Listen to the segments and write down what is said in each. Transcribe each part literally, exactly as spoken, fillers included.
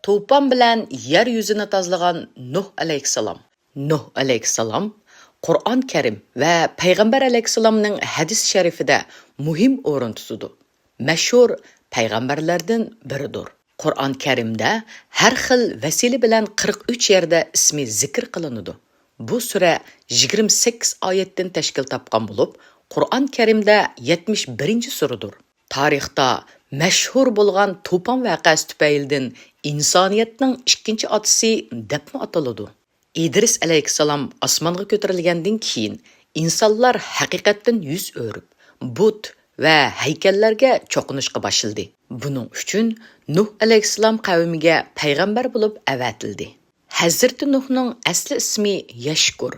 توپان بىلەن يەر يۈزىنى تازىلىغان نۇھ ئەلەيھىسسالام. نۇھ ئەلەيھىسسالام قۇرئان كەرىم ۋە پەيغەمبەر ئەلەيھىسسالامنىڭ ھەدىس شەرىفىدە مۇھىم ئورۇن تۇتىدۇ. مەشھۇر پەيغەمبەرلەردىن بىرىدۇر. قۇرئان كەرىمدە ھەر خىل ۋەسىلە بىلەن قىرىق ئۈچ يەردە ئىسمى زىكىر قىلىنىدۇ. بۇ سۈرە يىگىرمە سەككىز ئايەتتىن تەشكىل تاپقان بولۇپ، قۇرئان كەرىمدە يەتمىش بىرىنچى سۈرىدۇر. تارىختا مەشھۇر بولغان توپان ۋەقەسى تۈپەيلىدىن ئىنسانىيەتنىڭ ئىككىنچى ئاتىسى دەپمۇ ئاتىلىدۇ. ئىدرىس ئەلەيھىسسالام ئاسمانغا كۆتۈرۈلگەندىن كېيىن، ئىنسانلار ھەقىقەتتىن يۈز ئۆرۈپ، بۇت ۋە ھەيكەللەرگە چوقۇنۇشقا باشلىدى. بۇنىڭ ئۈچۈن نۇھ ئەلەيھىسسالام قەۋمىگە پەيغەمبەر بولۇپ ئەۋەتىلدى. ھەزرىتى نۇھنىڭ ئەسلى ئىسمى يەشكۇر،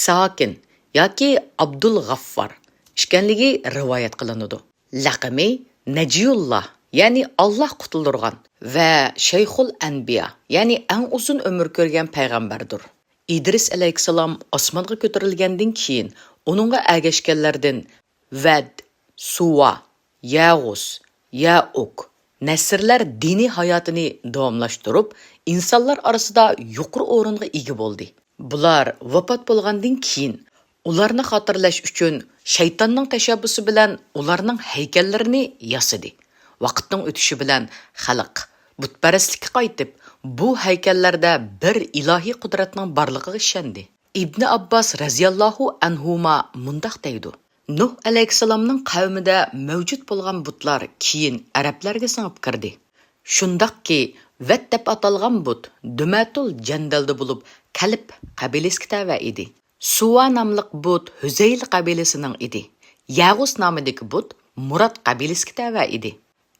ساكىن ياكى ئابدۇلغەففار ئىكەنلىكى رىۋايەت قىلىنىدۇ. لەقىمى نەجىيۇللا، يەنى ئاللا قۇتۇلدۇرغان ۋە شەيخۇل ئەنبىيا، يەنى ئەڭ ئۇزۇن ئۆمۈر كۆرگەن پەيغەمبەردۇر. ئىدرىس ئەلەيھىسسالام ئاسمانغا كۆتۈرۈلگەندىن كېيىن، ئۇنىڭغا ئەگەشكەنلەردىن ۋەد، سۇۋا، يەغۇس، يەئۇك، نەسرلەر دىنىي ھاياتىنى داۋاملاشتۇرۇپ، ئىنسانلار ئارىسىدا يۇقىرى ئورۇنغا ئىگە بولدى. بۇلار ۋاپات بولغاندىن كېيىن، ئۇلارنى خاتىرىلەش ئۈچۈن شەيتاننىڭ تەشەببۇسى بىلەن ئۇلارنىڭ ھەيكەللىرىنى ياسىدى. ۋاقىتنىڭ ئۆتۈشى بىلەن خەلق بۇتپەرەسلىككە قايتىپ، بۇ ھەيكەللەردە بىر ئىلاھىي قۇدرەتنىڭ بارلىقىغا ئىشەندى. ئىبنى ئابباس رەزىياللاھۇ ئەنھۇما مۇنداق دەيدۇ: نۇھ ئەلەيھىسسالامنىڭ قەۋمىدە مەۋجۇت بولغان بۇتلار كېيىن ئەرەبلەرگە سىڭىپ كىردى. شۇنداقكى، ۋەت دەپ ئاتالغان بۇت دۈمەتۇل جەندەلدە بولۇپ، كەلب قەبىلىسىگە تەۋە ئىدى. سۇۋا ناملىق بۇت ھۈزەيل قەبىلىسىنىڭ ئىدى. يەغۇس نامىدىكى بۇت مۇرات قەبىلىسىگە تەۋە ئىدى.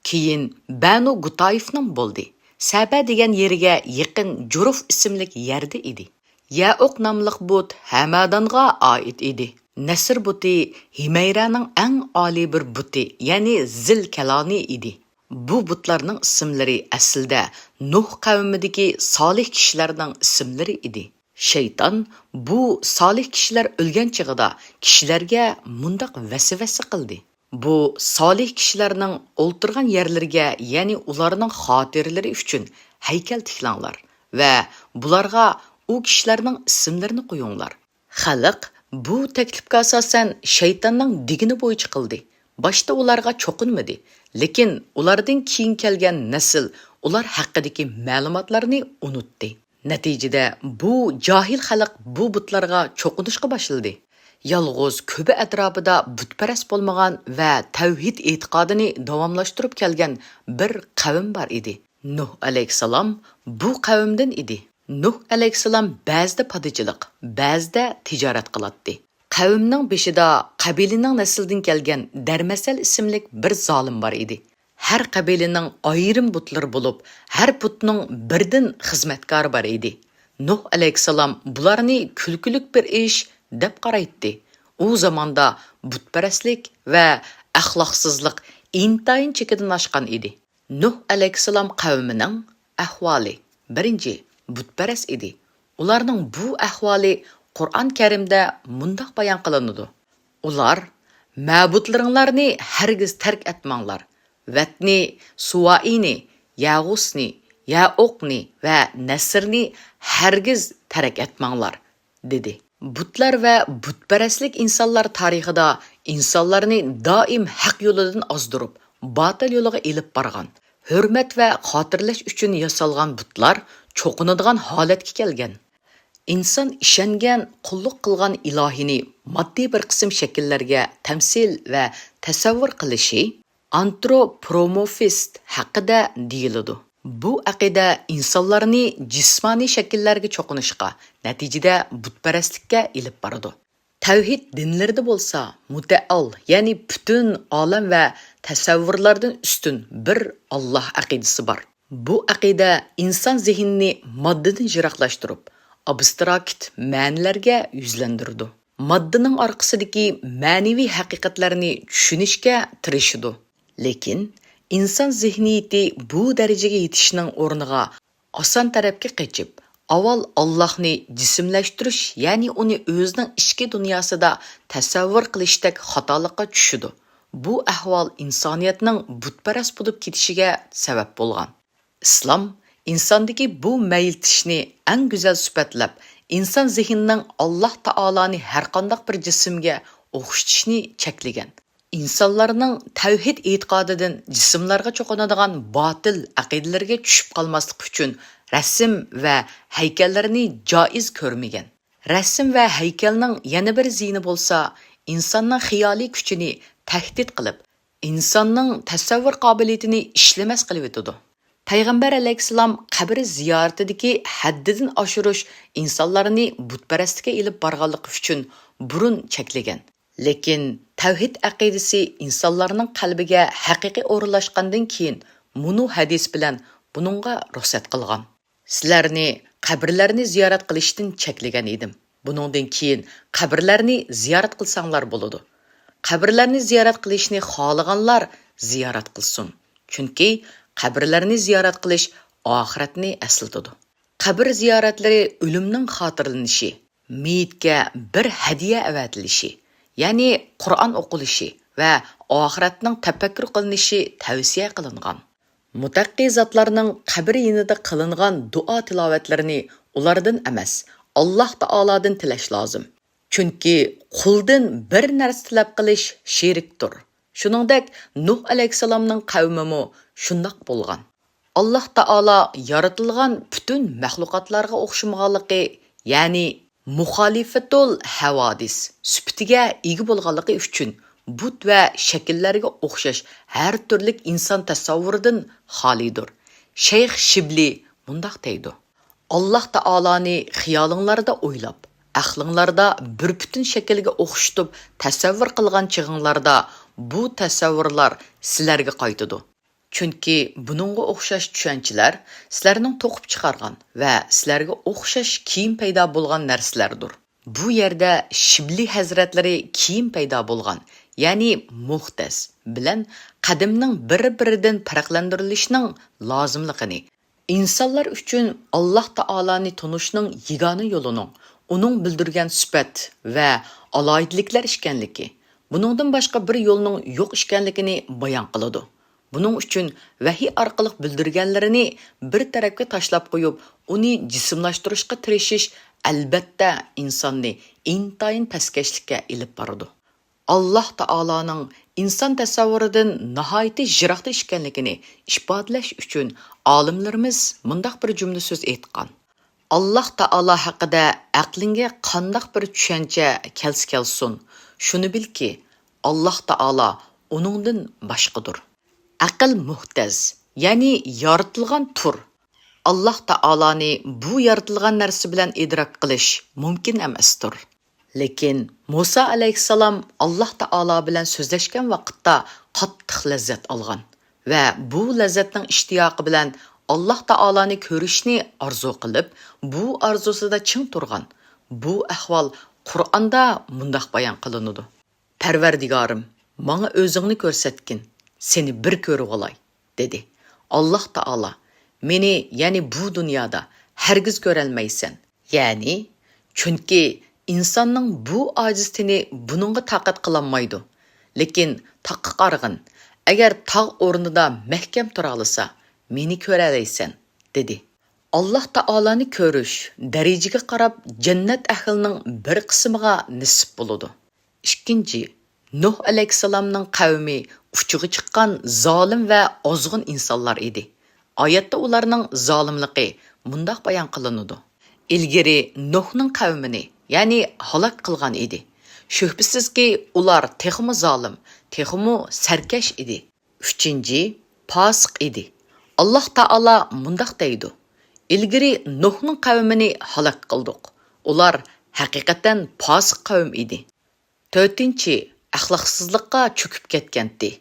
كېيىن بەنۇ گۇتايفنىڭ بولدى. سەبە دېگەن يېرىگە يېقىن جۇرۇف ئىسىملىك يەردە ئىدى. يەئۇق ناملىق بۇت ھەمەدانغا ئائىت ئىدى. نەسر بۇتى ھىمەيرانىڭ ئەڭ ئالىي بىر بۇتى، يەنى زىل كەلانى ئىدى. بۇ بۇتلارنىڭ ئىسىملىرى ئەسلىدە نۇھ قەۋمىدىكى سالىھ كىشىلەرنىڭ ئىسىملىرى ئىدى. شەيتان بۇ سالىھ كىشىلەر ئۆلگەن چېغىدا كىشىلەرگە مۇنداق ۋەسۋەسە قىلدى: بۇ سالىھ كىشىلەرنىڭ ئولتۇرغان يەرلىرىگە، يەنى ئۇلارنىڭ خاتىرىلىرى ئۈچۈن ھەيكەل تىكلەڭلار ۋە بۇلارغا ئۇ كىشىلەرنىڭ ئىسىملىرىنى قويۇڭلار. خەلق بۇ تەكلىپكە ئاساسەن شەيتاننىڭ دېگىنى بويىچە قىلدى. باشتا ئۇلارغا چوقۇنمىدى، لېكىن ئۇلاردىن كېيىن كەلگەن نەسىل ئۇلار ھەققىدىكى مەلۇماتلارنى ئۇنۇتتى. نەتىجىدە بۇ جاھىل خەلق بۇ بۇتلارغا چوقۇنۇشقا باشلىدى. يالغۇز كۆبە ئەتراپىدا بۇتپەرەس بولمىغان ۋە تەۋھىد ئېتىقادىنى داۋاملاشتۇرۇپ كەلگەن بىر قەۋم بار ئىدى. نۇھ ئەلەيھىسسالام بۇ قەۋمدىن ئىدى. نۇھ ئەلەيھىسسالام بەزىدە پادىچىلىق، بەزىدە تىجارەت قىلاتتى. قەۋمنىڭ بېشىدا قەبىلىنىڭ نەسلىدىن كەلگەن دەرمەسەل ئىسىملىك بىر زالىم بار ئىدى. ھەر قەبىلىنىڭ ئايرىم بۇتلىرى بولۇپ، ھەر بۇتنىڭ بىردىن خىزمەتكارى بار ئىدى. نۇھ ئەلەيھىسسالام بۇلارنى كۈلكىلىك بىر ئىش دەپ قارايتتى. ئۇ زاماندا بۇتپەرەسلىك ۋە ئەخلاقسىزلىق ئىنتايىن چېكىدىن ئاشقان ئىدى. نۇھ ئەلەيھىسسالام قەۋمىنىڭ ئەھۋالى. بىرىنچى، بۇتپەرەس ئىدى. ئۇلارنىڭ بۇ ئەھۋالى قۇرئان كەرىمدە مۇنداق بايان قىلىنىدۇ: ئۇلار، مەبۇدلىرىڭلارنى ھەرگىز تەرك ئەتمەڭلار. ۋەتنى، سۇۋائىنى، يەغۇسنى، يەئۇقنى ۋە نەسرنى ھەرگىز تەرك ئەتمەڭلار، دېدى. بۇتلار ۋە بۇتپەرەسلىك ئىنسانلار تارىخىدا ئىنسانلارنى دائىم ھەق يولىدىن ئازدۇرۇپ، باتىل يولىغا ئېلىپ بارغان. ھۆرمەت ۋە خاتىرىلەش ئۈچۈن ياسالغان بۇتلار چوقۇنىدىغان ھالەتكە كەلگەن. ئىنسان ئىشەنگەن، قۇللۇق قىلغان ئىلاھىنى ماددىي بىر قىسىم شەكىللەرگە تەمسىل ۋە تەسەۋۋۇر قىلىشى ئانتروپومورفىست ھەققىدە دېيىلىدۇ. بۇ ئەقىدە ئىنسانلارنى جىسمانىي شەكىللەرگە چوقۇنۇشقا، نەتىجىدە بۇتپەرەسلىككە ئېلىپ بارىدۇ. تەۋھىد دىنلىرىدا بولسا مۇتەئال، يەنى پۈتۈن ئالەم ۋە تەسەۋۋۇرلاردىن ئۈستۈن بىر ئاللا ئەقىدىسى بار. بۇ ئەقىدە ئىنسان زېھنىنى ماددىدىن يىراقلاشتۇرۇپ، ئابستراكت مەنىلەرگە يۈزلەندۈرىدۇ. ماددىنىڭ ئارقىسىدىكى مەنىۋى ھەقىقەتلەرنى چۈشىنىشكە تىرىشىدۇ. لېكىن ئىنسان زېھنىيىتى بۇ دەرىجىگە يېتىشنىڭ ئورنىغا ئاسان تەرەپكە قېچىپ، ئاۋۋال ئاللاھنى جىسىملەشتۈرۈش، يەنى ئۇنى ئۆزىنىڭ ئىچكى دۇنياسىدا تەسەۋۋۇر قىلىشتەك خاتالىققا چۈشىدۇ. بۇ ئەھۋال ئىنسانىيەتنىڭ بۇتپەرەس بولۇپ كېتىشىگە سەۋەب بولغان. ئىسلام ئىنساندىكى بۇ مەيلىتىشنى ئەڭ گۈزەل سۈپەتلەپ، ئىنسان زېھنىنىڭ ئاللاھ تائالانى ھەرقانداق بىر جىسىمگە ئوخشىتىشنى چەكلىگەن. ئىنسانلارنىڭ تەۋھىد ئېتىقادىدىن جىسىملارغا چوقۇنىدىغان باتىل ئەقىدىلىرىگە چۈشۈپ قالماسلىق ئۈچۈن رەسىم ۋە ھەيكەللەرنى جائىز كۆرمىگەن. رەسىم ۋە ھەيكەلنىڭ يەنە بىر زىيىنى بولسا، ئىنساننىڭ خىيالىي كۈچىنى تەھدىت قىلىپ، ئىنساننىڭ تەسەۋۋۇر قابىلىيىتىنى ئىشلىمەس قىلىۋېتىدۇ. پەيغەمبەر ئەلەيھىسسالام قەبرە زىيارىتىدىكى ھەددىدىن ئاشۇرۇش ئىنسانلارنى بۇتپەرەسلىككە ئېلىپ بارغانلىقى ئۈچۈن بۇرۇن چەكلىگەن. لېكىن تەۋھىد ئەقىدىسى ئىنسانلارنىڭ قەلبىگە ھەقىقىي ئورۇنلاشقاندىن كېيىن، مۇنۇ ھەدىس بىلەن بۇنىڭغا رۇخسەت قىلغان. سىلەرنى قەبرىلەرنى زىيارەت قىلىشتىن چەكلىگەن ئىدىم. بۇنىڭدىن كېيىن قەبرىلەرنى زىيارەت قىلساڭلار بولىدۇ. قەبرىلەرنى زىيارەت قىلىشنى خالىغانلار زىيارەت قىلسۇن. چۈنكى قەبرىلەرنى زىيارەت قىلىش ئاخىرەتنى ئەسلىتىدۇ. قەبرە زىيارەتلىرى ئۆلۈمنىڭ خاتىرىلىنىشى، مېيىتكە بىر ھەدىيە ئەۋەتىلىشى، يەنى قۇرئان ئوقۇلۇشى ۋە ئاخىرەتنىڭ تەپەككۇر قىلىنىشى تەۋسىيە قىلىنغان. مۇتەققى زاتلارنىڭ قەبرە يېنىدا قىلىنغان دۇئا تىلاۋەتلىرىنى ئۇلاردىن ئەمەس، ئاللاھ تائالادىن تىلەش لازىم. چۈنكى قۇلدىن بىر نەرسە تەلەپ قىلىش شېرىكتۇر. شۇنىڭدەك نۇھ ئەلەيھىسسالامنىڭ قەۋمىمۇ شۇنداق بولغان. ئاللاھ تائالا يارىتىلغان پۈتۈن مەخلۇقاتلارغا ئوخشىمىغانلىقى، يەنى مۇخالىفەتۇل ھەۋادىس سۈپىتىگە ئىگە بولغانلىقى ئۈچۈن بۇت ۋە شەكىللەرگە ئوخشاش ھەر تۈرلۈك ئىنسان تەسەۋۋۇرىدىن خالىيدۇر. شەيخ شىبلى مۇنداق دەيدۇ: ئاللاھ تائالانى خىيالىڭلاردا ئويلاپ، ئەقلىڭلاردا بىر پۈتۈن شەكىلگە ئوخشىتىپ تەسەۋۋۇر قىلغان چېغىڭلاردا، بۇ تەسەۋۋۇرلار سىلەرگە قايتىدۇ. چۈنكى بۇنىڭغا ئوخشاش چۈشەنچىلەر سىلەرنىڭ توقۇپ چىقارغان ۋە سىلەرگە ئوخشاش كېيىن پەيدا بولغان نەرسىلەردۇر. بۇ يەردە شىبلى ھەزرەتلىرى كېيىن پەيدا بولغان، يەنى مۇھدەس بىلەن قەدىمنىڭ بىر-بىرىدىن پەرقلەندۈرۈلۈشىنىڭ لازىملىقىنى، ئىنسانلار ئۈچۈن ئاللاھ تائالانى تونۇشنىڭ يېگانە يولىنىڭ ئۇنىڭ بىلدۈرگەن سۈپەت ۋە ئالاھىدىلىكلەر ئىكەنلىكى، بۇنىڭدىن باشقا بىر يولنىڭ يوق ئىكەنلىكىنى بايان قىلىدۇ. بۇنىڭ ئۈچۈن ۋەھىي ئارقىلىق بىلدۈرگەنلىرىنى بىر تەرەپكە تاشلاپ قويۇپ، ئۇنى جىسىملاشتۇرۇشقا تىرىشىش، ئەلبەتتە، ئىنساننى ئىنتايىن پەسكەشلىككە ئېلىپ بارىدۇ. ئاللاھ تائالانىڭ ئىنسان تەسەۋۋۇرىدىن ناھايىتى يىراقتا ئىكەنلىكىنى ئىپادىلەش ئۈچۈن ئالىملىرىمىز مۇنداق بىر جۈملە سۆز ئېيتقان: ئاللاھ تائالا ھەققىدە ئەقلىڭگە قانداق بىر چۈشەنچە كەلسە كەلسۇن، شۇنى بىلكى، ئاللاھ تائالا ئۇنىڭدىن باشقىدۇر. ئەقىل مۇھدەس، يەنى يارىتىلغان تۇر. ئاللاھ تائالانى بۇ يارىتىلغان نەرسە بىلەن ئىدراك قىلىش مۇمكىن ئەمەستۇر. لېكىن مۇسا ئەلەيھىسسالام ئاللاھ تائالا بىلەن سۆزلەشكەن ۋاقىتتا قاتتىق لەززەت ئالغان ۋە بۇ لەززەتنىڭ ئىشتىياقى بىلەن ئاللاھ تائالانى كۆرۈشنى ئارزۇ قىلىپ، بۇ ئارزۇسىدا چىڭ تۇرغان. بۇ ئەھۋال قۇرئاندا مۇنداق بايان قىلىنىدۇ: پەرۋەردىگارىم، ماڭا ئۆزۈڭنى كۆرسەتكىن، سېنى بىر كۆرۈۋالاي، دېدى. ئاللاھ تائالا: مېنى، يەنى بۇ دۇنيادا، ھەرگىز كۆرەلمەيسەن. يەنى، چۈنكى ئىنساننىڭ بۇ ئاجىز تېنى بۇنىڭغا تاقەت قىلالمايدۇ. لېكىن تاغقا قارىغىن، ئەگەر تاغ ئورنىدا مەھكەم تۇرالىسا، مېنى كۆرەلەيسەن، دېدى. ئاللاھ تائالانى كۆرۈش دەرىجىگە قاراپ جەننەت ئەھلىنىڭ بىر قىسمىغا نېسىپ بولىدۇ. ئىككىنچى، نۇھ ئەلەيھىسسالامنىڭ قەۋمى ئۇچىغا چىققان زالىم ۋە ئازغۇن ئىنسانلار ئىدى. ئايەتتە ئۇلارنىڭ زالىملىقى مۇنداق بايان قىلىنىدۇ: ئىلگىرى نۇھنىڭ قەۋمىنى، يەنى ھالاك قىلغان ئىدى. شۈبھىسىزكى، ئۇلار تېخىمۇ زالىم، تېخىمۇ سەركەش ئىدى. ئۈچىنچى، پاسىق ئىدى. ئاللاھ تائالا مۇنداق دەيدۇ: ئىلگىرى نۇھنىڭ قەۋمىنى ھالاك قىلدۇق. ئۇلار ھەقىقەتەن پاسىق قەۋم ئىدى. تۆتىنچى، ئەخلاقسىزلىققا چۆكۈپ كەتكەنتى.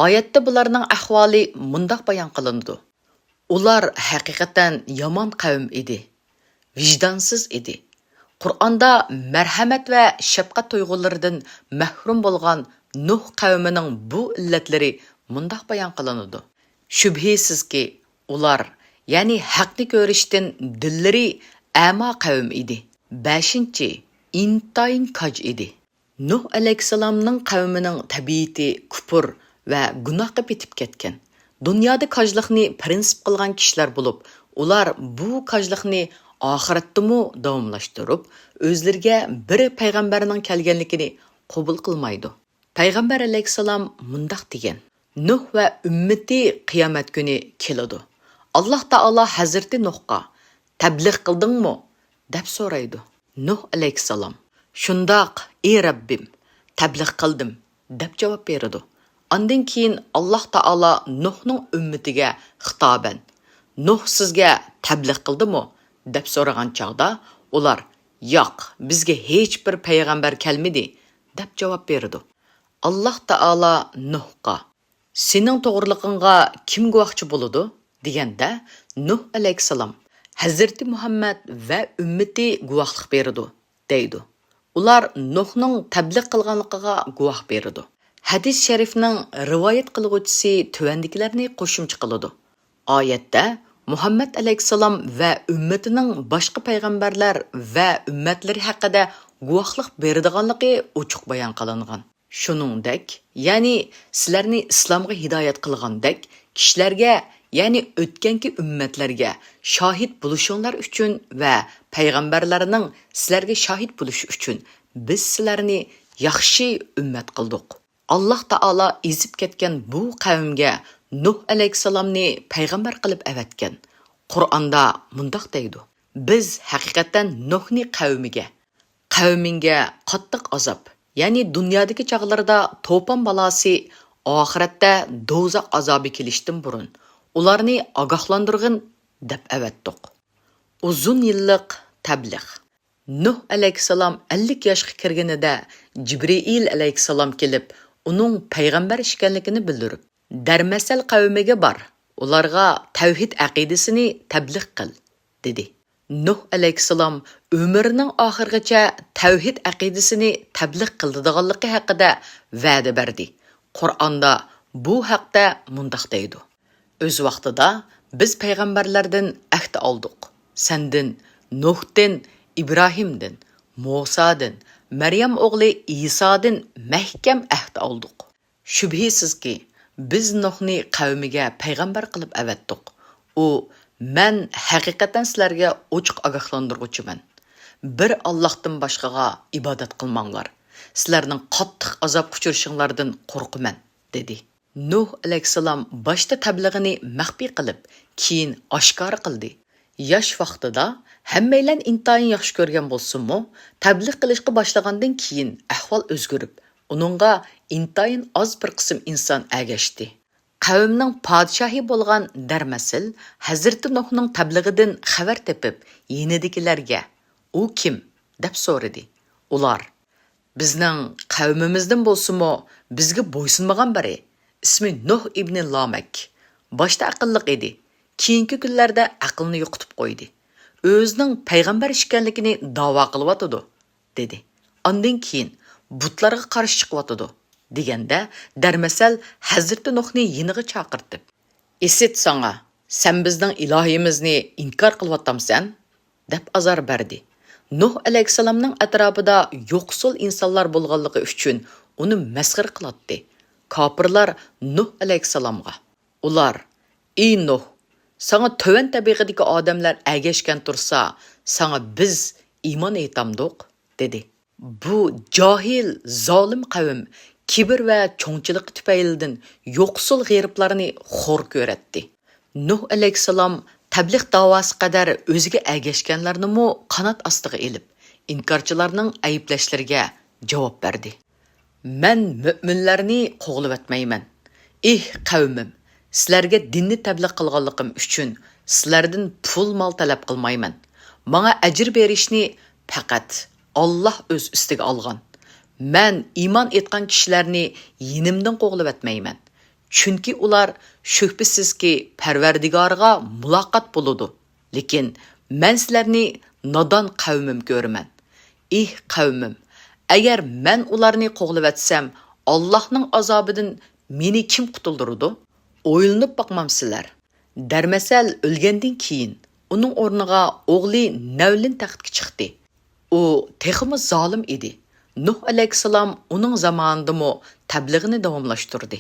ئايەتتە بۇلارنىڭ ئەھۋالى مۇنداق بايان قىلىنىدۇ: ئۇلار ھەقىقەتەن يامان قەۋم ئىدى، ۋىجدانسىز ئىدى. قۇرئاندا مەرھەمەت ۋە شەپقەت تۇيغۇلىرىدىن مەھرۇم بولغان نۇھ قەۋمىنىڭ بۇ ئىللەتلىرى مۇنداق بايان قىلىنىدۇ: شۈبھىسىزكى، ئۇلار، يەنى ھەقنى كۆرۈشتىن دىللىرى ئەما قەۋم ئىدى. بەشىنچى، ئىنتايىن كاج ئىدى. نۇھ ئەلەيھىسسالامنىڭ قەۋمىنىڭ تەبىئىتى كۇپۇر ۋە گۇناھقا پېتىپ كەتكەن. دۇنيادا كاجلىقنى پىرىنسىپ قىلغان كىشىلەر بولۇپ، ئۇلار بۇ كاجلىقنى ئاخىرەتتىمۇ داۋاملاشتۇرۇپ، ئۆزلىرىگە بىر پەيغەمبەرنىڭ كەلگەنلىكىنى قوبۇل قىلمايدۇ. پەيغەمبەر ئەلەيھىسسالام مۇنداق دېگەن: «نۇھ ۋە ئۈممىتى قىيامەت كۈنى كېلىدۇ. ئاللاھ تائالا ھەزرىتى نۇھقا، تەبلىغ قىلدىڭمۇ؟» دەپ سورايدۇ. نۇھ ئەلەيھىسسالام، «شۇنداق، ئى رەببىم، تەبلىغ قىلدىم» دەپ جاۋاب بېرىدۇ. ئاندىن كېيىن ئاللاھ تائالا نۇھنىڭ ئۈممىتىگە خىتابەن، «نۇھ سىزگە تەبلىغ قىلدىمۇ؟» دەپ سورىغان چاغدا، ئۇلار، «ياق، بىزگە ھېچبىر پەيغەمبەر كەلمىدى» دەپ جاۋاب بېرىدۇ. ئاللاھ تائالا نۇھقا، «سېنىڭ توغرىلىقىڭغا كىم گۇۋاھچى بولىدۇ؟» دېگەندە، نۇھ ئەلەيھىسسالام، «ھەزرىتى مۇھەممەد ۋە ئۈممىتى گۇۋاھلىق بېرىدۇ» دەيدۇ. ئۇلار نۇھنىڭ تەبلىغ قىلغانلىقىغا گۇۋاھ بېرىدۇ. ھەدىس شەرىفنىڭ رىۋايەت قىلغۇچىسى تۆۋەندىكىلەرنى قوشۇمچە قىلىدۇ. ئايەتتە مۇھەممەد ئەلەيھىسسالام ۋە ئۈممىتىنىڭ باشقا پەيغەمبەرلەر ۋە ئۈممەتلىرى ھەققىدە گۇۋاھلىق بېرىدىغانلىقى ئوچۇق بايان قىلىنغان. شۇنىڭدەك، يەنى سىلەرنى ئىسلامغا ھىدايەت قىلغاندەك، كىشىلەرگە، يەنى ئۆتكەنكى ئۈممەتلەرگە شاھىت بولۇشۇڭلار ئۈچۈن ۋە پەيغەمبەرلەرنىڭ سىلەرگە شاھىت بولۇشى ئۈچۈن بىز سىلەرنى ياخشى ئۈممەت قىلدۇق. ئاللاھ تائالا ئېزىپ كەتكەن بۇ قەۋمگە نۇھ ئەلەيھىسسالامنى پەيغەمبەر قىلىپ ئەۋەتكەن. قۇرئاندا مۇنداق دەيدۇ: «بىز ھەقىقەتەن نۇھنى قەۋمىگە، قەۋمىڭگە قاتتىق ئازاب، يەنى دۇنيادىكى چاغلىرىدا توپان بالاسى، ئاخىرەتتە دوزاخ ئازابى كېلىشتىن بۇرۇن ئۇلارنى ئاگاھلاندۇرغىن دەپ ئەۋەتتۇق.» ئۇزۇن يىللىق تەبلىغ. نۇھ ئەلەيھىسسالام ئەللىك ياشقا كىرگىنىدە جىبرىئىل ئەلەيھىسسالام كېلىپ، ئۇنىڭ پەيغەمبەر ئىكەنلىكىنى بىلدۈرۈپ، دەرمەسەل قەۋمىگە بار، ئۇلارغا تەۋھىد ئەقىدىسىنى تەبلىغ قىل، دېدى. نۇھ ئەلەيھىسسالام ئۆمرىنىڭ ئاخىرىغىچە تەۋھىد ئەقىدىسىنى تەبلىغ قىلىدىغانلىقى ھەققىدە ۋەدە بەردى. قۇرئاندا بۇ ھەقتە مۇنداق دەيدۇ: «ئۆز ۋاقتىدا بىز پەيغەمبەرلەردىن ئەھدە ئالدۇق. سەندىن، نۇھتىن، ئىبراھىمدىن، مۇسادىن، مەريەم ئوغلى ئىسادىن مەھكەم ئەھدە ئالدۇق. شۈبھىسىزكى، بىز نۇھنى قەۋمىگە پەيغەمبەر قىلىپ ئەۋەتتۇق. ئۇ، مەن ھەقىقەتەن سىلەرگە ئوچۇق ئاگاھلاندۇرغۇچىمەن. بىر ئاللاھتىن باشقىغا ئىبادەت قىلماڭلار. سىلەرنىڭ قاتتىق ئازابقا ئۇچرىشىڭلاردىن قورقىمەن» دېدى. نۇھ ئەلەيھىسسالام باشتا تەبلىغىنى مەخپىي قىلىپ، كېيىن ئاشكارا قىلدى. ياش ۋاقتىدا ھەممەيلەن ئىنتايىن ياخشى كۆرگەن بولسىمۇ، تەبلىغ قىلىشقا باشلىغاندىن كېيىن ئەھۋال ئۆزگىرىپ، ئۇنىڭغا ئىنتايىن ئاز بىر قىسىم ئىنسان ئەگەشتى. قەۋمنىڭ پادىشاھى بولغان دەرمەسىل ھەزرىتى نۇھنىڭ تەبلىغىدىن خەۋەر تېپىپ، يېنىدىكىلەرگە، «ئۇ كىم؟» دەپ سورىدى. ئۇلار، «بىزنىڭ قەۋمىمىزدىن بولسىمۇ، بىزگە بويسۇنمىغان بىرى، ئىسمى نۇھ ئىبنى لامەك. باشتا ئەقىللىق ئىدى، كېيىنكى كۈنلەردە ئەقلىنى يوقىتىپ قويدى. ئۆزىنىڭ پەيغەمبەر ئىكەنلىكىنى داۋا قىلىۋاتىدۇ» دېدى. ئاندىن كېيىن، «بۇتلارغا قارشى چىقىۋاتىدۇ» دېگەندە، دەرمەسەل ھەزرىتى نۇھنى يېنىغا چاقىرتىپ، «ئىسىت ساڭا، سەن بىزنىڭ ئىلاھىمىزنى ئىنكار قىلىۋاتامسەن؟» دەپ ئازار بەردى. نۇھ ئەلەيھىسسالامنىڭ ئەتراپىدا يوقسۇل ئىنسانلار بولغانلىقى ئۈچۈن ئۇنى مەسخىرە قىلاتتى. كاپىرلار نۇھ ئەلەيھىسسالامغا، ئۇلار، «ئى نۇھ، ساڭا تۆۋەن تەبىقىدىكى ئادەملەر ئەگەشكەن تۇرسا، ساڭا بىز ئىمان ئېيتامدۇق؟» دېدى. بۇ جاھىل، زالىم قەۋم كىبىر ۋە چوڭچىلىقى تۈپەيلىدىن يوقسۇل غېرىبلارنى خور كۆرەتتى. نۇھ ئەلەيھىسسالام تەبلىغ داۋاسى قەدەر ئۆزىگە ئەگەشكەنلەرنىمۇ قانات ئاستىغا ئېلىپ، ئىنكارچىلارنىڭ ئەيىبلەشلىرىگە جاۋاب بەردى. مەن مۆمىنلەرنى قوغلىۋەتمەيمەن. ئېھ قەۋمىم، سىلەرگە دىننى تەبلىغ قىلغانلىقىم ئۈچۈن سىلەردىن پۇل مال تەلەپ قىلمايمەن. ماڭا ئەجىر بېرىشنى پەقەت ئاللاھ ئۆز ئۈستىگە ئالغان. مەن ئىمان ئېيتقان كىشىلەرنى يېنىمدىن قوغلىۋەتمەيمەن. چۈنكى ئۇلار شۈبھىسىزكى پەرۋەردىگارىغا مۇلاقات بولىدۇ. لېكىن مەن سىلەرنى نادان قەۋمىم كۆرىمەن. ئېھ قەۋمىم، ئەگەر مەن ئۇلارنى قوغلىۋەتسەم، ئاللاھنىڭ ئازابىدىن مېنى كىم قۇتۇلدۇرىدۇ؟ ئويلىنىپ باقمامسىلەر؟ دەرمەسەل ئۆلگەندىن كېيىن، ئۇنىڭ ئورنىغا ئوغلى نەۋلىن تەختكە چىقتى. ئۇ تېخىمۇ زالىم ئىدى. نۇھ ئەلەيھىسسالام ئۇنىڭ زامانىدىمۇ تەبلىغىنى داۋاملاشتۇردى.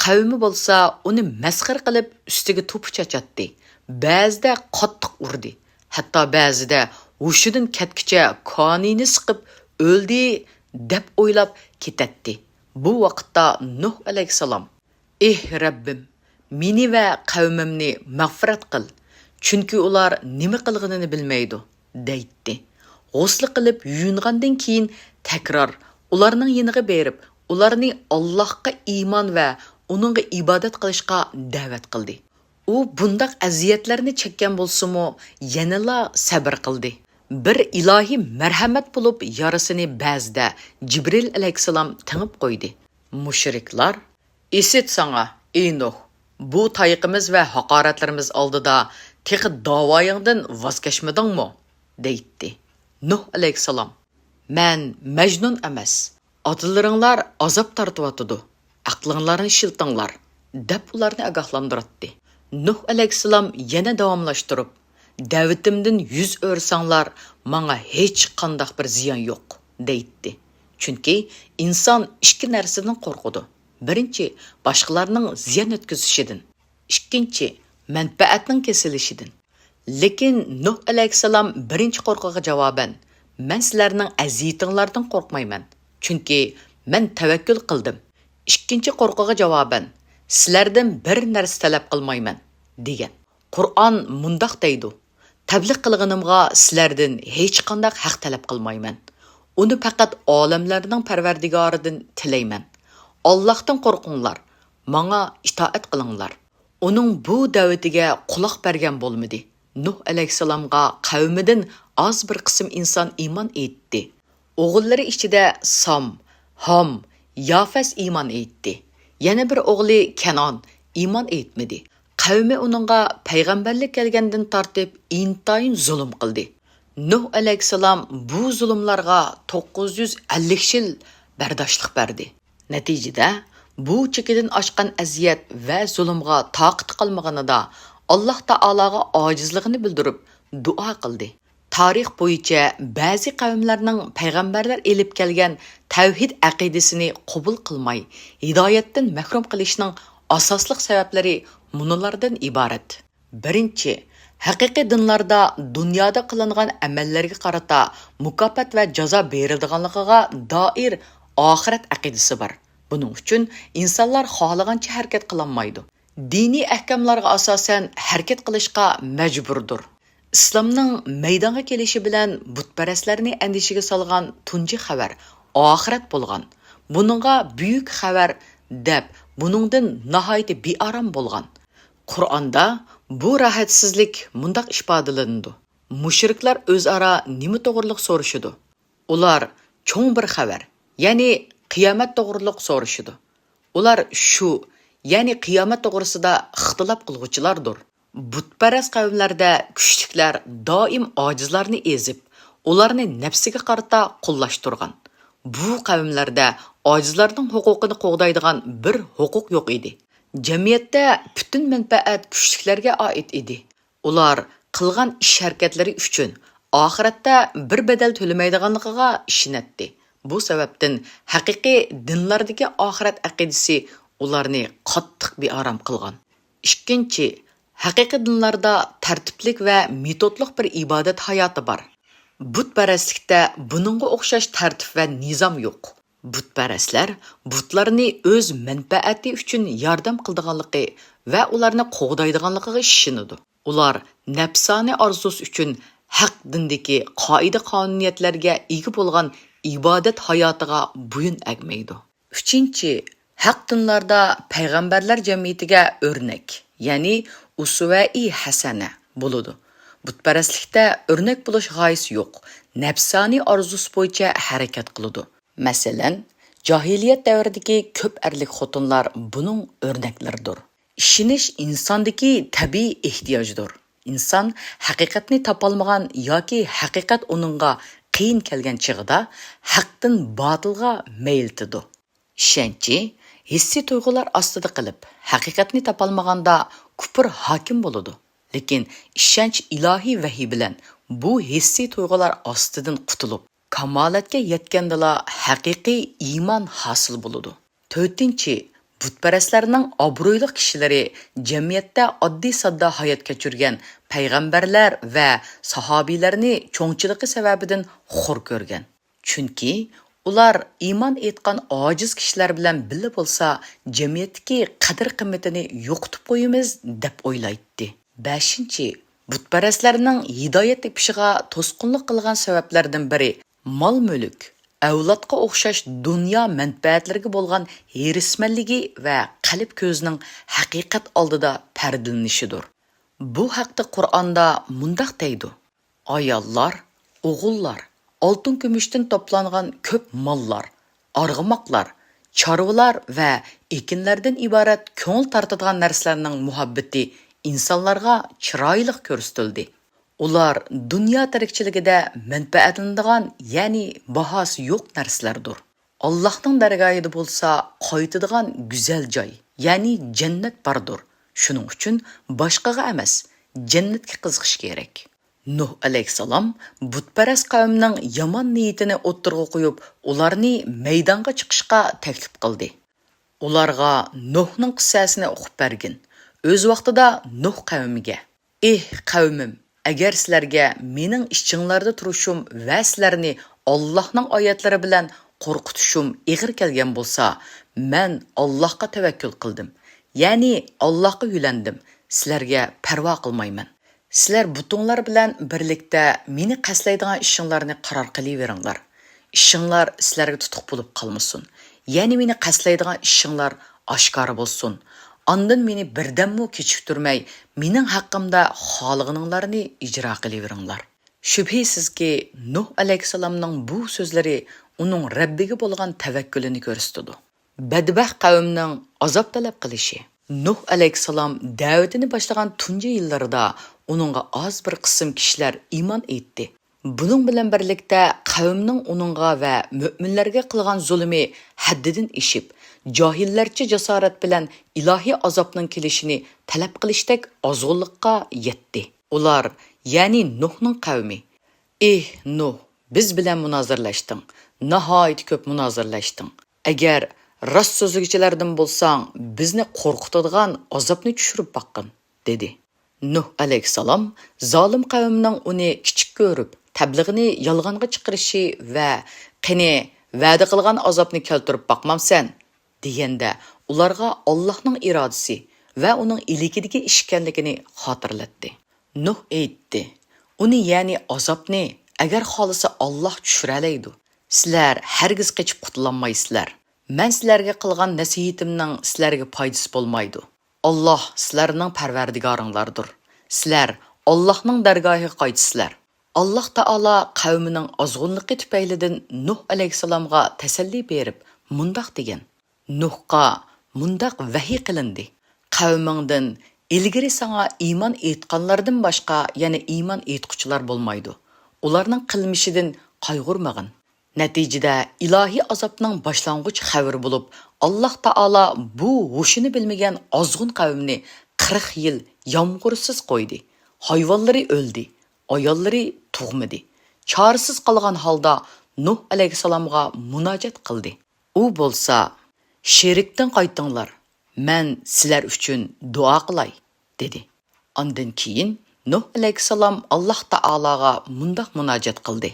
قەۋمى بولسا ئۇنى مەسخىرە قىلىپ ئۈستىگە توپا چاچاتتى. بەزىدە قاتتىق ئۇردى. ھەتتا بەزىدە ھوشىدىن كەتكۈچە كانىيىنى سىقىپ ئۆلدى دەپ ئويلاپ كېتەتتى. بۇ ۋاقىتتا نۇھ ئەلەيھىسسالام، ئېھ رەببىم، مېنى ۋە قەۋمىمنى مەغپىرەت قىل، چۈنكى ئۇلار نېمە قىلغىنىنى بىلمەيدۇ، دەيتتى. غۇسلى قىلىپ يۇيۇنغاندىن كېيىن تەكرار ئۇلارنىڭ يېنىغا بېرىپ، ئۇلارنى ئاللاھقا ئىمان ۋە ئۇنىڭغا ئىبادەت قىلىشقا دەۋەت قىلدى. ئۇ بۇنداق ئەزىيەتلەرنى چەككەن بولسىمۇ، يەنىلا سەبرى قىلدى. بىر ئىلاھىي مەرھەمەت بولۇپ يارىسىنى بەزىدە جىبرىل ئەلەيھىسسالام تېڭىپ قويدى. مۇشرىكلار، ئىسىت ساڭا، ئى نۇھ! بۇ تايىقىمىز ۋە ھاقارەتلىرىمىز ئالدىدا تېخى داۋايىڭدىن ۋاز كەچمىدىڭمۇ؟ دەيتتى. نۇھ ئەلەيھىسسالام، مەن مەجنۇن ئەمەس. ئاتىلىرىڭلار ئازاب تارتىۋاتىدۇ. ئەقلىڭلارنى ئىشلىتىڭلار، دەپ ئۇلارنى ئاگاھلاندۇراتتى. نۇھ ئەلەيھىسسالام يەنە داۋاملاشتۇرۇپ، دەۋىتىمدىن يۈز ئۆرۈسەڭلار، ماڭا ھېچقانداق بىر زىيان يوق، دەيتتى. چۈنكى ئىنسان ئىككى نەرسىدىن قورقىدۇ. بىرىنچى، باشقىلارنىڭ زىيان يەتكۈزۈشىدىن. ئىككىنچى، مەنپەئەتنىڭ كېسىلىشىدىن. لېكىن نۇھ ئەلەيھىسسالام بىرىنچى قورقۇغا جاۋابەن، مەن سىلەرنىڭ ئەزىيىتىڭلاردىن قورقمايمەن، چۈنكى مەن تەۋەككۈل قىلدىم. ئىككىنچى قورقۇغا جاۋابەن، سىلەردىن بىر نەرسە تەلەپ قىلمايمەن، دېگەن. قۇرئان مۇنداق دەيدۇ، تەبلىغ قىلغىنىمغا سىلەردىن ھېچقانداق ھەق تەلەپ قىلمايمەن. ئۇنى پەقەت ئالەملەرنىڭ پەرۋەردىگارىدىن تىلەيمەن. ئاللاھتىن قورقۇڭلار، ماڭا ئىتائەت قىلىڭلار. ئۇنىڭ بۇ دەۋىتىگە قۇلاق بەرگەن بولمىدى. نۇھ ئەلەيھىسسالامغا قەۋمىدىن ئاز بىر قىسىم ئىنسان ئىمان ئېيتتى. ئوغۇللىرى ئىچىدە سام، ھام، يافەس ئىمان ئېيتتى. يەنە بىر ئوغلى كەنئان ئىمان ئېيتمىدى. قەۋمى ئۇنىڭغا پەيغەمبەرلىك كەلگەندىن تارتىپ ئىنتايىن زۇلۇم قىلدى. نۇھ ئەلەيھىسسالام بۇ زۇلۇملارغا توققۇز يۈز ئەللىك يىل بەرداشلىق بەردى. نەتىجىدە، بۇ چېكىدىن ئاشقان ئەزىيەت ۋە زۇلۇمغا تاقىتى قالمىغىنىدا، ئاللاھ تائالاغا ئاجىزلىقىنى بىلدۈرۈپ، دۇئا قىلدى. تارىخ بويىچە بەزى قەۋملەرنىڭ پەيغەمبەرلەر ئېلىپ كەلگەن تەۋھىد ئەقىدىسىنى قوبۇل قىلماي، ھىدايەتتىن مەھرۇم قىلىشنىڭ ئاساسلىق سەۋەبلىرى مۇنۇلاردىن ئىبارەت. بىرىنچى، ھەقىقىي دىنلاردا دۇنيادا قىلىنغان ئەمەللەرگە قارىتا مۇكاپات ۋە جازا بېرىلىدىغانلىقىغا دائىر ئاخىرەت ئەقىدىسى بار. بۇنىڭ ئۈچۈن ئىنسانلار خالىغانچە ھەرىكەت قىلالمايدۇ. دىنىي ئەھكاملارغا ئاساسەن ھەرىكەت قىلىشقا مەجبۇردۇر. ئىسلامنىڭ مەيدانغا كېلىشى بىلەن بۇتپەرەسلەرنى ئەندىشىگە سالغان تۇنجى خەۋەر ئاخىرەت بولغان. بۇنىڭغا بۈيۈك خەۋەر دەپ، بۇنىڭدىن ناھايىتى بىئارام بولغان. قۇرئاندا بۇ راھەتسىزلىك مۇنداق ئىپادىلىنىدۇ: مۇشرىكلار ئۆزئارا نېمە توغرۇلۇق سورىشىدۇ؟ ئۇلار چوڭ بىر خەۋەر، يەنى قىيامەت توغرۇلۇق سورىشىدۇ. ئۇلار شۇ، يەنى قىيامەت توغرىسىدا ئىختىلاپ قىلغۇچىلاردۇر. بۇتپەرەس قەۋملەردە كۈچلۈكلەر دائىم ئاجىزلارنى ئېزىپ، ئۇلارنى نەپسىگە قارىتا قۇللاشتۇرغان. بۇ قەۋملەردە ئاجىزلارنىڭ ھوقۇقىنى قوغدايدىغان بىر ھوقۇق يوق ئىدى. جەمئىيەتتە پۈتۈن مەنپەئەت كۈچلۈكلەرگە ئائىت ئىدى. ئۇلار قىلغان ئىش-ھەرىكەتلىرى ئۈچۈن ئاخىرەتتە بىر بەدەل تۆلىمەيدىغانلىقىغا ئىشىنەتتى. بۇ سەۋەبتىن ھەقىقىي دىنلاردىكى ئاخىرەت ئەقىدىسى ئۇلارنى قاتتىق بىئارام قىلغان. ئىككىنچى، ھەقىقىي دىنلاردا تەرتىپلىك ۋە مېتودلۇق بىر ئىبادەت ھاياتى بار. بۇتپەرەسلىكتە بۇنىڭغا ئوخشاش تەرتىپ ۋە نىزام يوق. بۇتپەرەسلەر بۇتلارنى ئۆز مەنپەئەتى ئۈچۈن ياردەم قىلىدىغانلىقى ۋە ئۇلارنى قوغدايدىغانلىقىغا ئىشىنىدۇ. ئۇلار نەپسانىي ئارزۇسى ئۈچۈن ھەق دىندىكى قائىدە-قانۇنىيەتلەرگە ئىگە بولغان ئىبادەت ھاياتىغا بويۇن ئەگمەيدۇ. ئۈچىنچى، ھەق دىنلاردا پەيغەمبەرلەر جەمئىيىتىگە ئۆرنەك، يەنى ئۇسۋەئى ھەسەنە بولىدۇ. بۇتپەرەسلىكتە ئۆرنەك بولۇش غايىسى يوق، نەپسانىي ئارزۇسى بويىچە ھەرىكەت قىلىدۇ. مەسىلەن، جاھىلىيەت دەۋرىدىكى كۆپ ئەرلىك خوتۇنلار بۇنىڭ ئۆرنەكلىرىدۇر. ئىشىنىش ئىنساندىكى تەبىئىي ئېھتىياجدۇر. ئىنسان ھەقىقەتنى تاپالمىغان ياكى ھەقىقەت ئۇنىڭغا قىيىن كەلگەن چېغىدا ھەقتىن باتىلغا مەيلىتىدۇ. ئىشەنچى ھېسسىي تۇيغۇلار ئاستىدا قېلىپ، ھەقىقەتنى تاپالمىغاندا كۇپۇر ھاكىم بولىدۇ. لېكىن ئىشەنچ ئىلاھىي ۋەھىي بىلەن بۇ ھېسسىي تۇيغۇلار ئاستىدىن قۇتۇلۇپ، كامالەتكە يەتكەندىلا ھەقىقىي ئىمان ھاسىل بولىدۇ. تۆتىنچى، بۇتپەرەسلەرنىڭ ئابرۇيلۇق كىشىلىرى جەمئىيەتتە ئاددىي-ساددا ھايات كەچۈرگەن پەيغەمبەرلەر ۋە ساھابىيلەرنى چوڭچىلىقى سەۋەبىدىن خور كۆرگەن. چۈنكى ئۇلار ئىمان ئېيتقان ئاجىز كىشىلەر بىلەن بىللە بولسا، جەمئىيەتتىكى قەدىر-قىممىتىنى يوقىتىپ قويىمىز، دەپ ئويلايتتى. بەشىنچى، بۇتپەرەسلەرنىڭ ھىدايەت تېپىشىغا توسقۇنلۇق قىلغان سەۋەبلەردىن بىرى مال-مۈلۈك، ئەۋلادقا ئوخشاش دۇنيا مەنپەئەتلىرىگە بولغان ھېرىسمەنلىكى ۋە قەلب كۆزىنىڭ ھەقىقەت ئالدىدا پەردىلىنىشىدۇر. بۇ ھەقتە قۇرئاندا مۇنداق دەيدۇ: «ئاياللار، ئوغۇللار، ئالتۇن-كۈمۈشتىن توپلانغان كۆپ ماللار، ئارغىماقلار، چارۋىلار ۋە ئېكىنلەردىن ئىبارەت كۆڭۈل تارتىدىغان نەرسىلەرنىڭ مۇھەببىتى ئىنسانلارغا چىرايلىق كۆرسىتىلدى. ئۇلار دۇنيا تىرىكچىلىكىدە مەنپەئەتلىنىدىغان، يەنى باھاسى يوق نەرسىلەردۇر. ئاللاھنىڭ دەرگاھىدا بولسا قايتىدىغان گۈزەل جاي، يەنى جەننەت باردۇر. شۇنىڭ ئۈچۈن باشقىغا ئەمەس، جەننەتكە قىزىقىش كېرەك.» نۇھ ئەلەيھىسسالام بۇتپەرەس قەۋمنىڭ يامان نىيىتىنى ئوتتۇرىغا قويۇپ، ئۇلارنى مەيدانغا چىقىشقا تەكلىپ قىلدى. ئۇلارغا نۇھنىڭ قىسسەسىنى ئوقۇپ بەرگىن. ئۆز ۋاقتىدا نۇھ قەۋمىگە: «ئېھ قەۋمىم، ئەگەر سىلەرگە مېنىڭ ئىچىڭلاردا تۇرۇشۇم ۋە سىلەرنى ئاللاھنىڭ ئايەتلىرى بىلەن قورقۇتۇشۇم ئېغىر كەلگەن بولسا، مەن ئاللاھقا تەۋەككۈل قىلدىم، يەنى ئاللاھقا يۆلەندىم، سىلەرگە پەرۋا قىلمايمەن. سىلەر بۇتۇڭلار بىلەن بىرلىكتە مېنى قەستلەيدىغان ئىشىڭلارنى قارار قىلىۋېرىڭلار. ئىشىڭلار سىلەرگە تۇتۇق بولۇپ قالمىسۇن. يەنى مېنى قەستلەيدىغان ئىشىڭلار ئاشكارا بولسۇن. ئاندىن مېنى بىردەممۇ كېچىكتۈرمەي، مېنىڭ ھەققىمدە خالىغىنىڭلارنى ئىجرا قىلىۋېرىڭلار.» شۈبھىسىزكى، نۇھ ئەلەيھىسسالامنىڭ بۇ سۆزلىرى ئۇنىڭ رەببىگە بولغان تەۋەككۈلىنى كۆرسىتىدۇ. بەدبەخت قەۋمنىڭ ئازاب تەلەپ قىلىشى. نۇھ ئەلەيھىسسالام دەۋىتىنى باشلىغان تۇنجى يىللىرىدا ئۇنىڭغا ئاز بىر قىسىم كىشىلەر ئىمان ئېيتتى. بۇنىڭ بىلەن بىرلىكتە، قەۋمنىڭ ئۇنىڭغا ۋە مۆمىنلەرگە قىلغان زۇلۇمى ھەددىدىن ئېشىپ، جاھىللەرچە جاسارەت بىلەن ئىلاھىي ئازابنىڭ كېلىشىنى تەلەپ قىلىشتەك ئازغۇنلۇققا يەتتى. ئۇلار، يەنى نۇھنىڭ قەۋمى: «ئېھ نۇھ، بىز بىلەن مۇنازىرىلەشتىڭ، ناھايىتى كۆپ مۇنازىرىلەشتىڭ. ئەگەر راست سۆزلىگۈچىلەردىن بولساڭ، بىزنى قورقۇتىدىغان ئازابنى چۈشۈرۈپ باققىن» دېدى. نۇھ ئەلەيھىسسالام زالىم قەۋمنىڭ ئۇنى كىچىك كۆرۈپ، تەبلىغنى يالغانغا چىقىرىشى ۋە «قېنى، ۋەدە قىلغان ئازابنى كەلتۈرۈپ باقمامسەن؟» دېگەندە، ئۇلارغا ئاللاھنىڭ ئىرادىسى ۋە ئۇنىڭ ئىلكىدىكى ئىش ئىكەنلىكىنى خاتىرىلەتتى. نۇھ ئېيتتى: «ئۇنى، يەنى ئازابنى، ئەگەر خالىسا ئاللاھ چۈشۈرەلەيدۇ. سىلەر ھەرگىز قېچىپ قۇتۇلالمايسىلەر. مەن سىلەرگە قىلغان نەسىھىتىمنىڭ سىلەرگە پايدىسى بولمايدۇ. ئاللاھ سىلەرنىڭ پەرۋەردىگارىڭلاردۇر. سىلەر ئاللاھنىڭ دەرگاھىغا قايتىسىلەر.» ئاللاھ تائالا قەۋمىنىڭ ئازغۇنلۇقى تۈپەيلىدىن نۇھ ئەلەيھىسسالامغا تەسەللى بېرىپ، مۇنداق دېگەن: نۇھقا مۇنداق ۋەھىي قىلىندى: «قەۋمىڭدىن ئىلگىرى ساڭا ئىمان ئېيتقانلاردىن باشقا يەنە ئىمان ئېيتقۇچىلار بولمايدۇ. ئۇلارنىڭ قىلمىشىدىن قايغۇرمىغىن.» نەتىجىدە، ئىلاھىي ئازابنىڭ باشلانغۇچ خەۋىرى بولۇپ، ئاللاھ تائالا بۇ ھوشىنى بىلمىگەن ئازغۇن قەۋمنى قىرىق يىل يامغۇرسىز قويدى. ھايۋانلىرى ئۆلدى، ئاياللىرى تۇغمىدى. چارىسىز قالغان ھالدا نۇھ ئەلەيھىسسالامغا مۇناجات قىلدى. ئۇ بولسا: «شېرىكتىن قايتىڭلار، مەن سىلەر ئۈچۈن دۇئا قىلاي» دېدى. ئاندىن كېيىن نۇھ ئەلەيھىسسالام ئاللاھ تائالاغا مۇنداق مۇناجات قىلدى: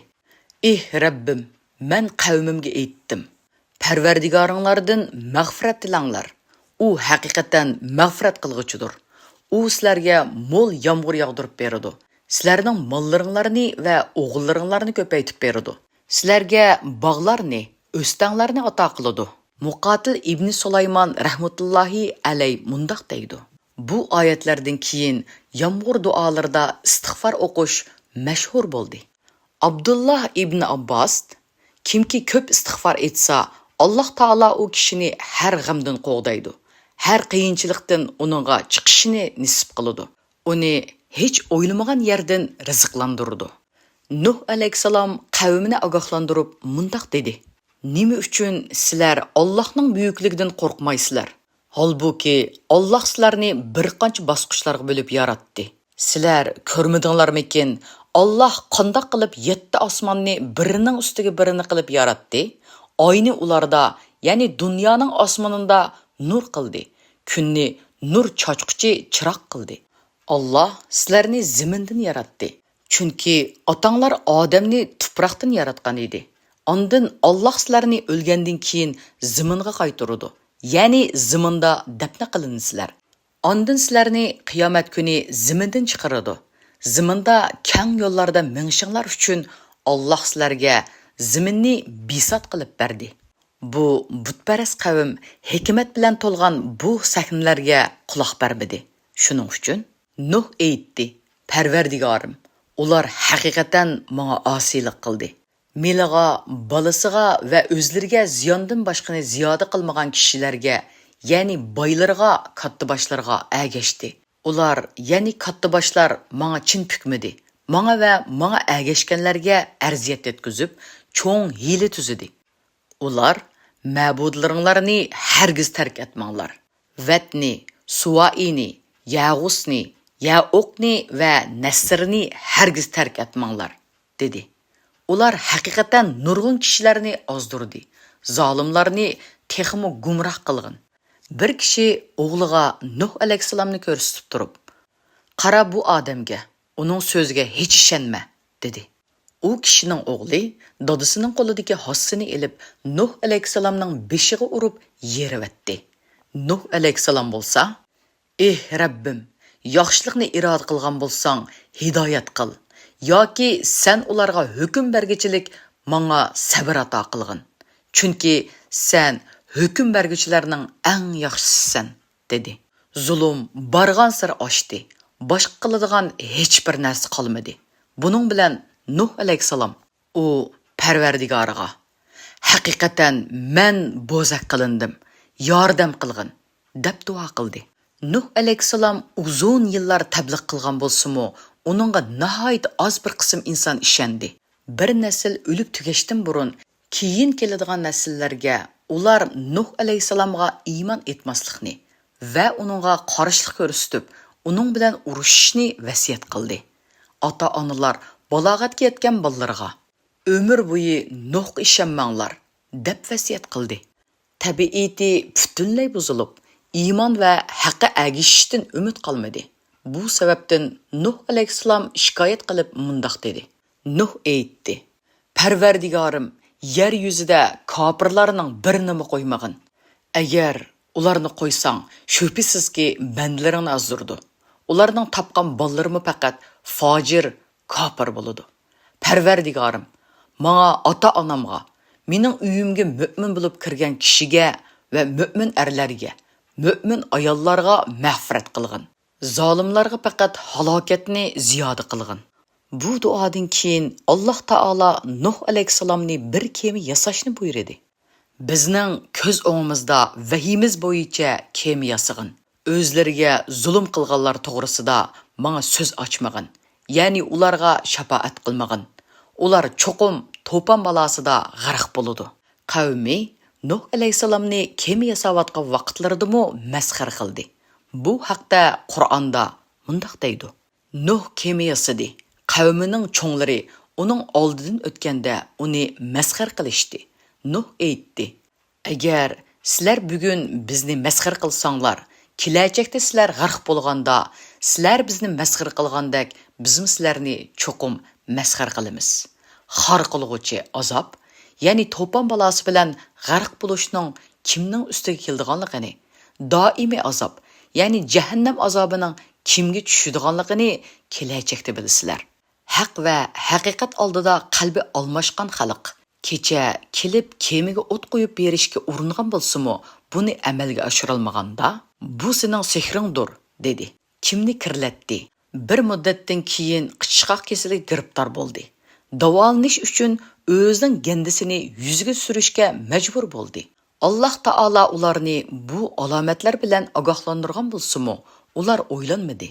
«ئېھ رەببىم، مەن قەۋمىمگە ئېيتتىم، پەرۋەردىگارىڭلاردىن مەغپىرەت تىلەڭلار. ئۇ ھەقىقەتەن مەغپىرەت قىلغۇچىدۇر. ئۇ سىلەرگە مول يامغۇر ياغدۇرۇپ بېرىدۇ. سىلەرنىڭ ماللىرىڭلارنى ۋە ئوغۇللىرىڭلارنى كۆپەيتىپ بېرىدۇ. سىلەرگە باغلارنى، ئۆستەڭلەرنى ئاتا قىلىدۇ.» مۇقاتىل ئىبنى سۇلايمان رەھمەتۇللاھى ئەلەي مۇنداق دەيدۇ: بۇ ئايەتلەردىن كېيىن يامغۇر دۇئالىرىدا ئىستىغپار ئوقۇش مەشھۇر بولدى. ئابدۇللاھ ئىبنى ئابباس: «كىمكى كۆپ ئىستىغپار ئېيتسا، ئاللاھ تائالا ئۇ كىشىنى ھەر غەمدىن قوغدايدۇ، ھەر قىيىنچىلىقتىن ئۇنىڭغا چىقىشىنى نېسىپ قىلىدۇ، ئۇنى ھېچ ئويلىمىغان يەردىن رىزىقلاندۇرىدۇ.» نۇھ ئەلەيھىسسالام قەۋمىنى ئاگاھلاندۇرۇپ مۇنداق دېدى: «نېمە ئۈچۈن سىلەر ئاللاھنىڭ بۈيۈكلۈكىدىن قورقمايسىلەر؟ ھالبۇكى، ئاللاھ سىلەرنى بىر قانچە باسقۇچلارغا بۆلۈپ ياراتتى. سىلەر كۆرمىدىڭلارمىكىن، ئاللاھ قانداق قىلىپ يەتتە ئاسماننى بىرىنىڭ ئۈستىگە بىرىنى قىلىپ ياراتتى؟ ئاينى ئۇلاردا، يەنى دۇنيانىڭ ئاسمىنىدا نۇر قىلدى. كۈننى نۇر چاچقۇچى چىراغ قىلدى. ئاللاھ سىلەرنى زېمىندىن ياراتتى. چۈنكى ئاتاڭلار ئادەمنى تۇپراقتىن ياراتقان ئىدى. ئاندىن ئاللاھ سىلەرنى ئۆلگەندىن كېيىن زېمىنغا قايتۇرىدۇ. يەنى زېمىندا دەپنە قىلىنىسىلەر. ئاندىن سىلەرنى قىيامەت كۈنى زېمىندىن چىقىرىدۇ. زېمىندا كەڭ يوللاردا مېڭىشىڭلار ئۈچۈن ئاللاھ سىلەرگە زېمىننى بىسات قىلىپ بەردى. بۇ بۇتپەرەس قەۋم ھېكمەت بىلەن تولغان بۇ سەھنىلەرگە قۇلاق بەرمىدى. شۇنىڭ ئۈچۈن نۇھ ئېيتتى: پەرۋەردىگارىم، ئۇلار ھەقىقەتەن ماڭا ئاسىيلىق قىلدى. مېلىغا، بالىسىغا ۋە ئۆزلىرىگە زىياندىن باشقىنى زىيادە قىلمىغان كىشىلەرگە، يەنى بايلىرىغا، كاتتىباشلىرىغا ئەگەشتى. ئۇلار، يەنى كاتتىباشلار ماڭا چىن پۈكمىدى. ماڭا ۋە ماڭا ئەگەشكەنلەرگە ئەرزىيەت يەتكۈزۈپ، چوڭ ھىيلە تۈزىدى. ئۇلار، مەبۇدلىرىڭلارنى ھەرگىز تەرك ئەتمەڭلار. ۋەتنى، سۇۋائىنى، يەغۇسنى، يەئۇقنى ۋە نەسرنى ھەرگىز تەرك ئەتمەڭلار، دېدى. ئۇلار ھەقىقەتەن نۇرغۇن كىشىلەرنى ئازدۇردى، زالىملارنى تېخىمۇ گۇمراھ قىلغىن. بىر كىشى ئوغلىغا نۇھ ئەلەيھىسسالامنى كۆرسىتىپ تۇرۇپ، قارا بۇ ئادەمگە، ئۇنىڭ سۆزىگە ھېچ ئىشەنمە، دېدى. ئۇ كىشىنىڭ ئوغلى دادىسىنىڭ قولىدىكى ھاسىسىنى ئېلىپ، نۇھ ئەلەيھىسسالامنىڭ بېشىغا ئۇرۇپ يېرىۋەتتى. نۇھ ئەلەيھىسسالام بولسا، ئېھ رەببىم، ياخشىلىقنى ئىرادە قىلغان بولساڭ، ھىدايەت قىل. ياكى سەن ئۇلارغا ھۆكۈم بەرگۈچىلىك ماڭا سەۋر ئاتا قىلغىن. چۈنكى سەن ھۆكۈم بەرگۈچىلەرنىڭ ئەڭ ياخشىسىسەن، دېدى. زۇلۇم بارغانسېرى ئاشتى. باشقا قىلىدىغان ھېچبىر نەرسە قالمىدى. بۇنىڭ بىلەن نۇھ ئەلەيھىسسالام، ئۇ پەرۋەردىگارىغا، ھەقىقەتەن مەن بوزەك قىلىندىم، ياردەم قىلغىن، دەپ دۇئا قىلدى. نۇھ ئەلەيھىسسالام ئۇزۇن يىللار تەبلىغ قىلغان بولسىمۇ، ئۇنىڭغا ناھايىتى ئاز بىر قىسىم ئىنسان ئىشەندى. بىر نەسىل ئۆلۈپ تۈگەشتىن بۇرۇن، كېيىن كېلىدىغان نەسىللەرگە ئۇلار نۇھ ئەلەيھىسسالامغا ئىمان ئېيتماسلىقنى ۋە ئۇنىڭغا قارشىلىق كۆرسىتىپ، ئۇنىڭ بىلەن ئۇرۇشۇشنى ۋەسىيەت قىلدى. ئاتا-ئانىلار بالاغەتكە يەتكەن بالىلىرىغا، ئۆمۈر بويى نۇھقا ئىشەنمەڭلار، دەپ ۋەسىيەت قىلدى. تەبىئىتى پۈتۈنلەي بۇزۇلۇپ، ئىمان ۋە ھەققە ئەگىشىشتىن ئۈمىد قالمىدى. بۇ سەۋەبتىن نۇھ ئەلەيھىسسالام شىكايەت قىلىپ مۇنداق دېدى: نۇھ ئېيتتى: پەرۋەردىگارىم، يەر يۈزىدە كاپىرلارنىڭ بىرىنىمۇ قويمىغىن. ئەگەر ئۇلارنى قويساڭ، شۈبھىسىزكى، بەندىلىرىڭنى ئازدۇرىدۇ. ئۇلارنىڭ تاپقان بالىلىرىمۇ پەقەت فاجىر، كاپىر بولىدۇ. پەرۋەردىگارىم، ماڭا، ئاتا-ئانامغا، مېنىڭ ئۆيۈمگە مۆمىن بولۇپ كىرگەن كىشىگە ۋە مۆمىن ئەرلەرگە، مۆمىن ئاياللارغا مەغپىرەت قىلغىن. زالىملارغا پەقەت ھالاكەتنى زىيادە قىلغىن. بۇ دۇئادىن كېيىن ئاللاھ تائالا نۇھ ئەلەيھىسسالامنى بىر كېمە ياساشنى بۇيرۇدى. بىزنىڭ كۆز ئوڭىمىزدا ۋەھىيىمىز بويىچە كېمە ياسىغىن. ئۆزلىرىگە زۇلۇم قىلغانلار توغرىسىدا ماڭا سۆز ئاچمىغىن، يەنى ئۇلارغا شاپائەت قىلمىغىن. ئۇلار چوقۇم توپان بالاسىدا غەرق بولىدۇ. قەۋمى نۇھ ئەلەيھىسسالامنى كېمە ياساۋاتقان ۋاقىتلىرىدىمۇ مەسخىرە قىلدى. بۇ ھەقتە قۇرئاندا مۇنداق دەيدۇ: نۇھ كېمە ياسىدى. قەۋمىنىڭ چوڭلىرى ئۇنىڭ ئالدىدىن ئۆتكەندە ئۇنى مەسخىرە قىلىشتى. نۇھ ئېيتتى: ئەگەر سىلەر بۈگۈن بىزنى مەسخىرە قىلساڭلار، كېلەچەكتە سىلەر غەرق بولغاندا، سىلەر بىزنى مەسخىرە قىلغاندەك، بىزمۇ سىلەرنى چوقۇم مەسخىرە قىلىمىز. خار قىلغۇچى ئازاب، يەنى توپان بالاسى بىلەن غەرق بولۇشنىڭ كىمنىڭ ئۈستىگە كېلىدىغانلىقىنى، دائىمىي ئازاب، يەنى جەھەننەم ئازابىنىڭ كىمگە چۈشىدىغانلىقىنى كېلەچەكتە بىلىسىلەر. ھەق ۋە ھەقىقەت ئالدىدا قەلبى ئالماشقان خەلق، كېچە كېلىپ كېمىگە ئوت قويۇپ بېرىشكە ئۇرۇنغان بولسىمۇ، بۇنى ئەمەلگە ئاشۇرالمىغاندا، بۇ سېنىڭ سېھرىڭدۇر، دېدى. كىمنى كىرلەتتى؟ بىر مۇددەتتىن كېيىن قىچىشقاق كېسىلىگە گىرىپتار بولدى. داۋالىنىش ئۈچۈن ئۆزىنىڭ گەندىسىنى يۈزىگە سۈرۈشكە مەجبۇر بولدى. ئاللاھ تائالا ئۇلارنى بۇ ئالامەتلەر بىلەن ئاگاھلاندۇرغان بولسىمۇ، ئۇلار ئويلانمىدى.